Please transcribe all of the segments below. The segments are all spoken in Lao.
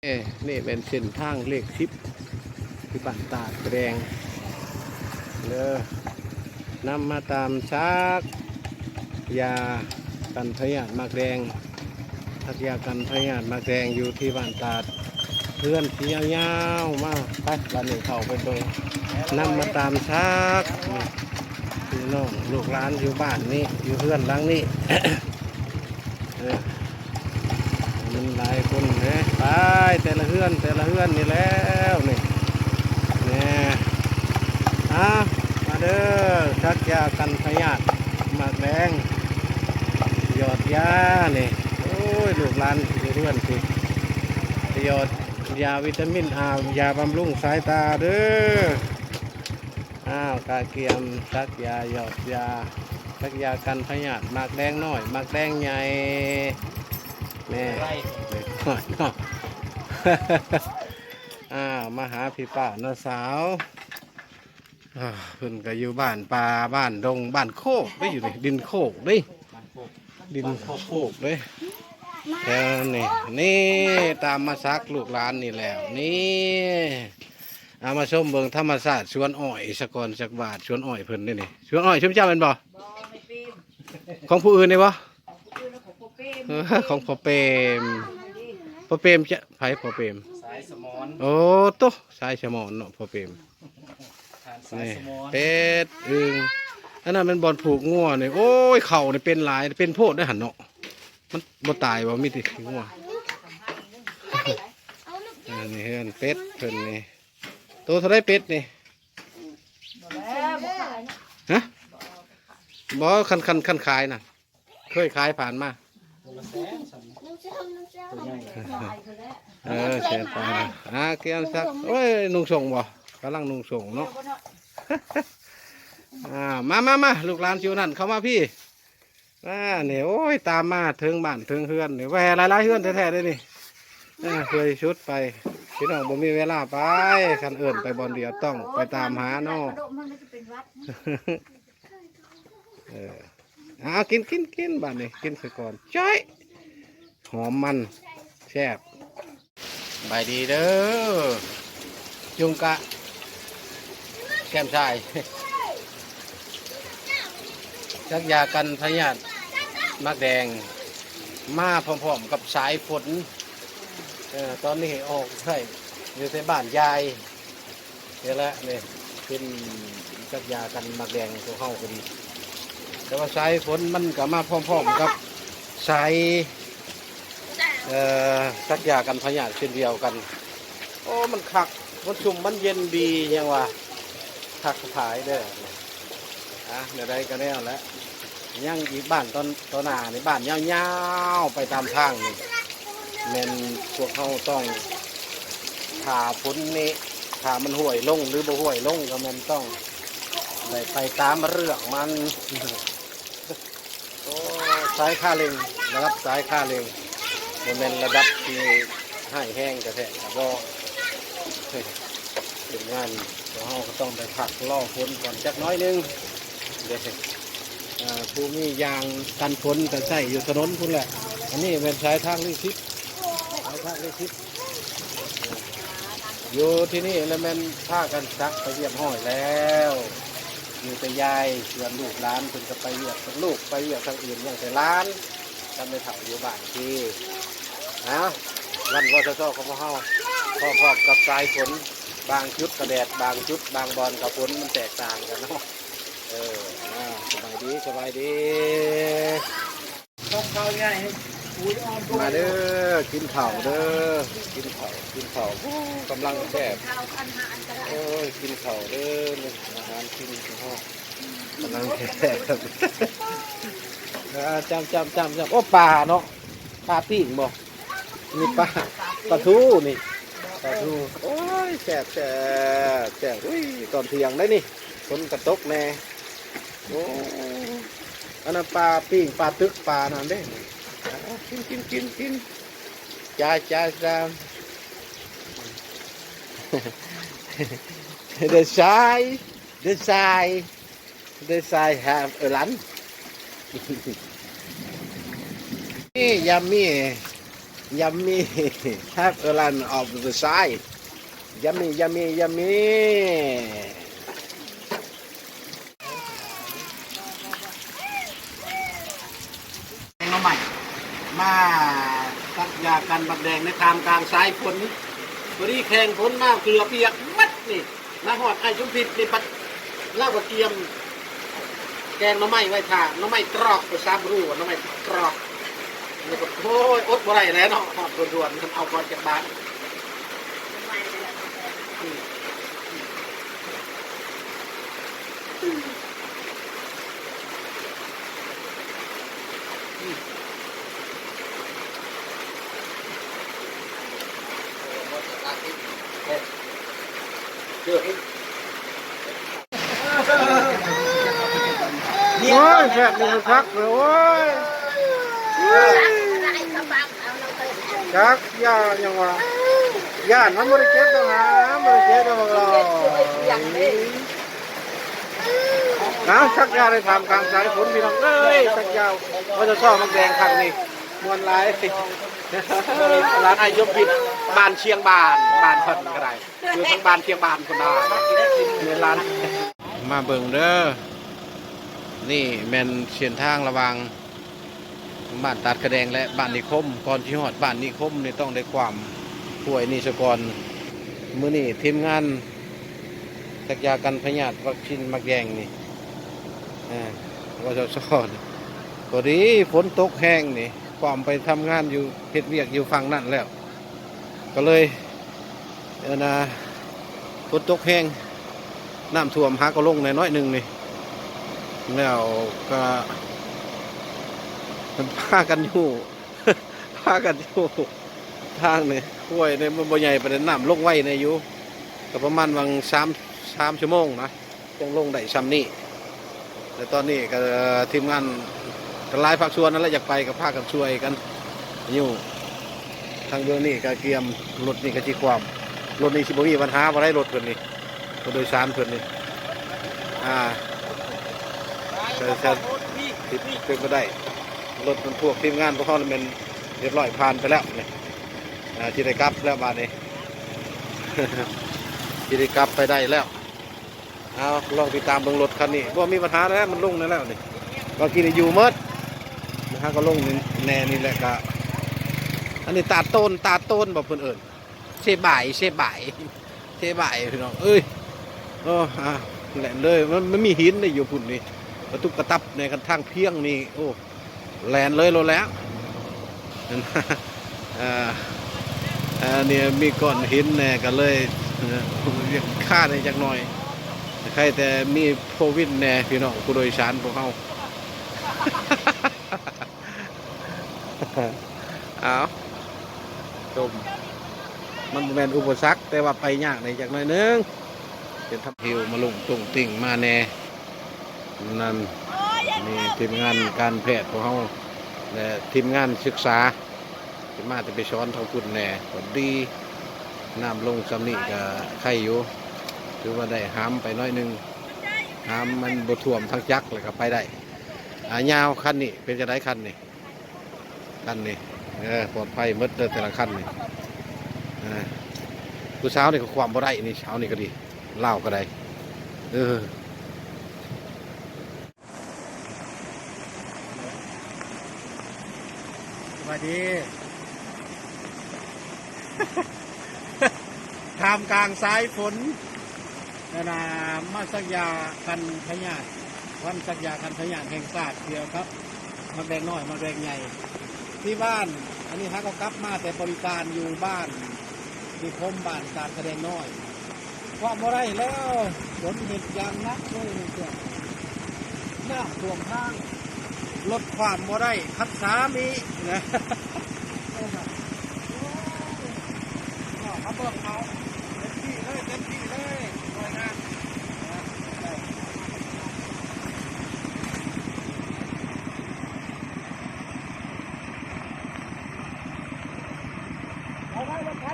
ນີ້ແມ່ນເສັ້ນທາງເລກສິບ ທີ່ບ້ານຕາດແດງເດີ. ນຳມາຕາມສັກຢາກັນພະຍາດໝາກແດງ, ສັກຢາກັນພະຍາດໝາກແດງຢູ່ທີ່ບ້ານຕາດ. ເຮືອນທີ່ຍາວໆມາ. ໄປ ບາດນີ້ເຂົ້າໄປເບິ່ງ. ນຳມາຕາມສັກ ພີ່ນ້ອງລູກຫຼານຢູ່ບ້ານນີ້ ຢູ່ເຮືອນຫຼັງນີ້. ເອີ ມັນຫຼາຍຄົນເດ້. ໄປ ແຕ່ລະເຮືອນ ແຕ່ລະເຮືອນນີ້ແລ້ວນີ້ ແນ່. ອາ ມາເດີ ສັກຢາກັນພະຍາດໝາກແດງ ຢອດຢານີ້. ໂອ້ຍ ລູກຫຼານຢູ່ເຮືອນຊິ ຢອດຢາວິຕາມິນ ອາ ຢາບຳລຸງສາຍຕາເດີ. ອ້າວ ກະກຽມສັກຢາ ຢອດຢາ ສັກຢາກັນພະຍາດໝາກແດງນ້ອຍ ໝາກແດງໃຫຍ່ ແນ່ ເດັກນ້ອຍເນາະ. ອ້າວ ມາຫາພີ່ປ້ານ້າສາວ. ອາ ເພິ່ນກະຢູ່ບ້ານປ່າ ບ້ານດົງ ບ້ານໂຄກເດ້ ຢູ່ນີ້ ດິນໂຄກເດ້. ດິນໂຄກເດ້ ແຖວນີ້. ນີ້ ຕາມມາສັກລູກຫຼານນີ້ແລ້ວນີ້. ເອົາມາຊົມເບິ່ງທຳມະຊາດສວນອ້ອຍສະກ່ອນຈັກບາດ. ສວນອ້ອຍເພິ່ນເດ້ນີ້. ສວນອ້ອຍຊຸມເຈົ້າແມ່ນບໍ່? ຂອງຜູ້ອື່ນນີ້ບໍ່? ຂອງພໍ່ເປມ. ເອີ ຂອງພໍ່ເປມ. ພໍ່ເປມຈະ ໃຜພໍ່ເປມ? ສາຍສະໝອນ. ໂອ້ໂຕ ສາຍສະໝອນເນາະ ພໍ່ເປມ. ນີ້ ເປັດ ອຶ່ງ. ອັນນັ້ນແມ່ນບ່ອນຜູກງົວນີ້. ໂອ້ຍ ເຂົ້ານີ້ເປັນຫຼາຍ ເປັນໂພດເດ້ຫັ້ນເນາະ. ມັນບໍ່ຕາຍບໍ່ ມີແຕ່ຂີ້ງົວ. ອັນນີ້ເຮືອນເປັດເພິ່ນນີ້. ໂຕເທົ່າໃດເປັດນີ້? ຮະ? ບໍ່ ຄັນ ຄັນ ຄັນຂາຍນະ ເຄີຍຂາຍຜ່ານມາ. ເອີ ແສນປາຍນະ. ອາ ກຽມສັກ ໂອ້ຍ ນຸ່ງສົ້ງບໍ່? ກຳລັງນຸ່ງສົ້ງເນາະ. ອາ ມາ ມາ ມາ ລູກຫຼານຢູ່ນັ້ນ ເຂົ້າມາພີ້. ອາ ນີ້ ໂອ້ຍ ຕາມມາເຖິງບ້ານເຖິງເຮືອນນີ້ ແວ່ຫຼາຍໆເຮືອນແທ້ໆເດ້ນີ້. ເອີ ເພື່ອຊິສຸດໄປ ພີ່ນ້ອງບໍ່ມີເວລາໄປ ຄັນເອີ້ນໄປບ່ອນດຽວຕ້ອງໄປຕາມຫາເນາະ. ເອີ ເອົາ ກິນ ກິນ ກິນ ບາດນີ້ກິນຊະກ່ອນ. ຈ້ອຍ ຫອມມັນ ແຊບ. ສະບາຍດີເດີ ຈຸງກະ ແຄມຊາຍ ສັກຢາກັນພະຍາດໝາກແດງ ມາພ້ອມໆກັບສາຍຝົນ. ເອີ ຕອນນີ້ອອກໃຊ້ຢູ່ແຕ່ບ້ານຍາຍ ນີ້ແຫຼະ ນີ້ເປັນສັກຢາກັນໝາກແດງຂອງເຮົາກໍດີ ແຕ່ວ່າສາຍຝົນມັນກໍມາພ້ອມໆກັບສາຍ ເອີ ສັກຢາກັນພະຍາດເຊັ່ນດຽວກັນ. ໂອ້ ມັນຄັກ ມັນຊຸ່ມ ມັນເຢັນດີ ຫຍັງວ່າ ຄັກຫຼາຍເດີ. ອາ ແນວໃດກໍແນວແຫຼະ ຍັງອີກບ້ານຕໍ່ ຕໍ່ໜ້ານີ້ ບ້ານຍາວໆໄປຕາມທາງນີ້ ແມ່ນພວກເຮົາຕ້ອງຖ້າຝົນນີ້ ຖ້າມັນຫ້ວຍລົງ ຫຼືບໍ່ຫ້ວຍລົງ ກໍແມ່ນຕ້ອງໄດ້ໄປຕາມເລື່ອງມັນ. ໂອ້ ສາຍຄາເລັ່ງ ລະດັບສາຍຄາເລັ່ງ ບໍ່ແມ່ນລະດັບທີ່ຮ້າຍແຮງແທ້ໆ ກໍບໍ່. ທີມງານຂອງເຮົາກໍຕ້ອງໄດ້ພັກລໍຝົນກ່ອນຈັກໜ້ອຍໜຶ່ງເດ້. ເອີ ຜູ້ມີຢາງກັນຝົນກໍໃຊ້ຢູ່ຖະໜົນພຸ້ນແຫຼະ. ອັນນີ້ແມ່ນສາຍທາງເລກສິບ ສາຍທາງເລກສິບ ຢູ່ທີ່ນີ້ລະແມ່ນພາກັນສັກໄປຮຽບຮ້ອຍແລ້ວ ຢູ່ແຕ່ຍາຍ ສ່ວນລູກຫຼານເພິ່ນກໍໄປວຽກ ທັງລູກໄປວຽກທາງອື່ນ ຍັງແຕ່ຫຼານກັບແມ່ເຖົ້າຢູ່ບ້ານທີ່. ເອົາ ວັນ ວສຊ ຂອງພວກເຮົາ ພ້ອມໆກັບສາຍຝົນ ບາງຈຸດກໍແດດ ບາງຈຸດບາງບ່ອນກໍຝົນ ມັນແຕກຕ່າງກັນເນາະ. ເອີ ເອົາ ສະບາຍດີ ສະບາຍດີ. ມາເດີ ກິນເຂົ້າເດີ ກິນເຂົ້າ ກິນເຂົ້າ. ໂອ້ ກຳລັງແຊບ ໂອ້ຍ ກິນເຂົ້າເດີ ອາຫານກິນຂອງເຮົາກຳລັງແຊບ. ເອີ ຈ້ຳໆໆໆ ໂອ້ ປາເນາະ ປາປີ້ງບໍ່? ນີ້ປາ ປາທູນີ້ ປາທູ. ໂອ້ຍ ແຊບໆໆ ອຸ້ຍ ຕອນທ່ຽງໄດ໋ນີ້ ຝົນກະຕົກແດ່. ໂອ້ ອັນນັ້ນປາປີ້ງ ປາຕຶກ ປານັ້ນເດ້. ເອົາ ກິນ ກິນ ກິນ ກິນ ຈາຍ ຈາຍ ຈາຍ. The side, the side, the side have a lunch. ນີ້ yummy. Yummy. Have a run of the side. Yummy, yummy, yummy. ແກງໜໍ່ໄມ້ ມາສັກຢາກັນບັກແດງໃນທ່າມກາງສາຍຝົນ. ພໍດີແຂ່ງຝົນມາເກືອປຽກໝົດນີ້. ມາຮອດອ້າຍສົມພິດນີ້ ບັດລາວກໍກຽມແກງໜໍ່ໄມ້ໄວ້ຖ້າ, ໜໍ່ໄມ້ຕຣອກ ພາສາບຣູວ່າໜໍ່ໄມ້ຕຣອກ. ແລ້ວກໍ ໂອ້ຍ ອົດບໍ່ໄດ້ແລ້ວເນາະ, ຮອດດ່ວນໆ ເພິ່ນເອົາກ່ອນຈັກບາດ. ອືມ. ໂອ້ຍ ແຊບນີ້ຄັກເລີຍ ໂອ້ຍ. ຈັກຢາຫຍັງວະ ຢ້ານມັນບໍ່ໄດ້ເກັບດອກຫາ ບໍ່ໄດ້ເກັບດອກບັກຫຼໍ່. ເອົາ ສັກຢາໃນທ່າມກາງສາຍຝົນ ພີ່ນ້ອງເອີຍ ສັກຢາ ມສຊ ໝາກແດງຄັ້ງນີ້ ມ່ວນຫຼາຍ. ຫຼານອ້າຍສົມພິດ ບ້ານຊຽງບານ ບ້ານເພິ່ນກໍໄດ້ ຢູ່ທາງບ້ານຊຽງບານພຸ້ນນະ ແມ່ນຫຼານ. ມາເບິ່ງເດີ ນີ້ແມ່ນເສັ້ນທາງລະຫວ່າງ ບ້ານຕາດກະແດງ ແລະ ບ້ານນິຄົມ. ກ່ອນຊິຮອດບ້ານນິຄົມນີ້ ຕ້ອງໄດ້ຂ້າມຫ້ວຍນີ້ສາກ່ອນ. ມື້ນີ້ທີມງານສັກຢາກັນພະຍາດວັກຊີນໝາກແດງນີ້ ເອີ ມສຊ ນີ້ ພໍດີຝົນຕົກແຮງນີ້ ຂ້າມໄປທຳງານຢູ່ ເຮັດວຽກຢູ່ຝັ່ງນັ້ນແລ້ວ ກໍເລີຍ ອັນນ່າ ຝົນຕົກແຮງ ນ້ຳຖ້ວມ ຫາກໍລົງແດ່ໜ້ອຍໜຶ່ງນີ້ ແລ້ວກໍ ມັນພາກັນຢູ່ ພາກັນຢູ່ທາງນີ້ ຫ້ວຍນີ້ມັນບໍ່ໃຫຍ່ປານໃດ ນ້ຳລົງໄວແດ່ຢູ່ ກໍປະມານຫວ່າງສາມ ສາມຊົ່ວໂມງນະ ຈັ່ງລົງໄດ້ຊ່ຳນີ້. ແລະ ຕອນນີ້ກໍ ທີມງານກໍຫຼາຍພາກສ່ວນນັ້ນແຫຼະ ຢາກໄປກໍພາກັນຊ່ວຍກັນຢູ່. ທາງເບື້ອງນີ້ກໍກຽມ ລົດນີ້ກໍຊິຄວ່ຳ ລົດນີ້ຊິບໍ່ມີບັນຫາບໍ່ໄດ້ ລົດເພິ່ນນີ້ ລົດໂດຍສານເພິ່ນນີ້ ອ່າ ກໍຈະເປັນໄປໄດ້. ລົດພວກທີມງານພວກເຮົານີ້ແມ່ນຮຽບຮ້ອຍ ຜ່ານໄປແລ້ວນີ້ ອ່າ ຊິໄດ້ກັບແລ້ວບາດນີ້ ຊິໄດ້ກັບໄປໄດ້ແລ້ວ. ເອົາ ລອງຕິດຕາມເບິ່ງລົດຄັນນີ້ ບໍ່ມີບັນຫາແລ້ວ ມັນລົງແນ່ແລ້ວນີ້ ວ່າກີ້ນີ້ຢູ່ໝົດ ມັນຫາກໍລົງແນ່ນີ້ແຫຼະ. ກະ ອັນນີ້ຕາດໂຕນ ຕາດໂຕນບໍ່ເພິ່ນເອີ້ນ ເຊບາຍ ເຊບາຍ ເຊບາຍ ພີ່ນ້ອງເອີຍ. ໂອ້ ອ່າ ແລ່ນເລີຍ ມັນ ມັນມີຫີນໄດ້ຢູ່ພຸ້ນນີ້ ກະຕຸບກະຕັບແນ່ ຄັນທາງພຽງນີ້ ໂອ້ ແລ່ນເລີຍໂລດແລ້ວ. ອ່າ ອັນນີ້ມີກ້ອນຫີນແນ່ ກໍເລີຍ ເອີ ຄາແນ່ຈັກໜ້ອຍ. ໃຄ່ແຕ່ມີໂພວິນແນ່ ພີ່ນ້ອງຜູ້ໂດຍສານພວກເຮົາ. ເອົາ ຊົມ ມັນບໍ່ແມ່ນອຸປະສັກ ແຕ່ວ່າໄປຍາກແນ່ຈັກໜ້ອຍໜຶ່ງ. ເປັນທຳ ຫິວມາລຸງຕຸງຕິ່ງມາແນ່. ນັ້ນ ມີທີມງານການແພດຂອງເຮົາ ແລະ ທີມງານສຶກສາ ທີ່ມາແຕ່ໄປສອນທາງພຸ້ນແດ່. ກໍດີ ນ້ຳລົງຊ່ຳນີ້ກໍໄຄຢູ່ ຖືວ່າໄດ້ຫາມໄປໜ້ອຍໜຶ່ງ ຫາມມັນບໍ່ຖ້ວມທາງຈັກ ແລ້ວກໍໄປໄດ້. ອ່າ ຍາວ ຄັນນີ້ເປັນຈັ່ງໃດ ຄັນນີ້? ຄັນນີ້ ເອີ ປອດໄພໝົດເດີ ແຕ່ລະຄັນນີ້. ເອີ ຜູ້ສາວນີ້ກໍຄວ່ຳບໍ່ໄດ້ນີ້ ສາວນີ້ກໍດີ ລາວກໍໄດ້. ເອີ ສະບາຍດີ. ທ່າມກາງສາຍຝົນ ອັນນ່າ ມາສັກຢາກັນພະຍາດ ວັນສັກຢາກັນພະຍາດແຫ່ງຊາດ ກ່ຽວກັບໝາກແດງນ້ອຍ ໝາກແດງໃຫຍ່ ທີ່ບ້ານ. ອັນນີ້ຫາກໍກັບມາແຕ່ບໍລິການຢູ່ບ້ານນິຄົມ ບ້ານຕາດກະແດງນ້ອຍ. ຄວ່ຳບໍ່ໄດ້ແລ້ວ ຝົນເຮັດຢ່າງໜັກເລີຍ ນ້ຳຖ້ວມທາງ ລົດຄວ່ຳບໍ່ໄດ້ ຄັນສາມີນະ. ເອົາເບິ່ງເອົາ ເຕັມທີ່ເລີຍ ເຕັມທີ່ເລີຍ ໜ່ວຍງານ. ເອົາໄວ້ລົດໄຟ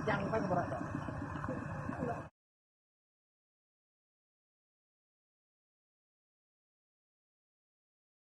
ຍັງໄປກໍບໍ່ໄດ້.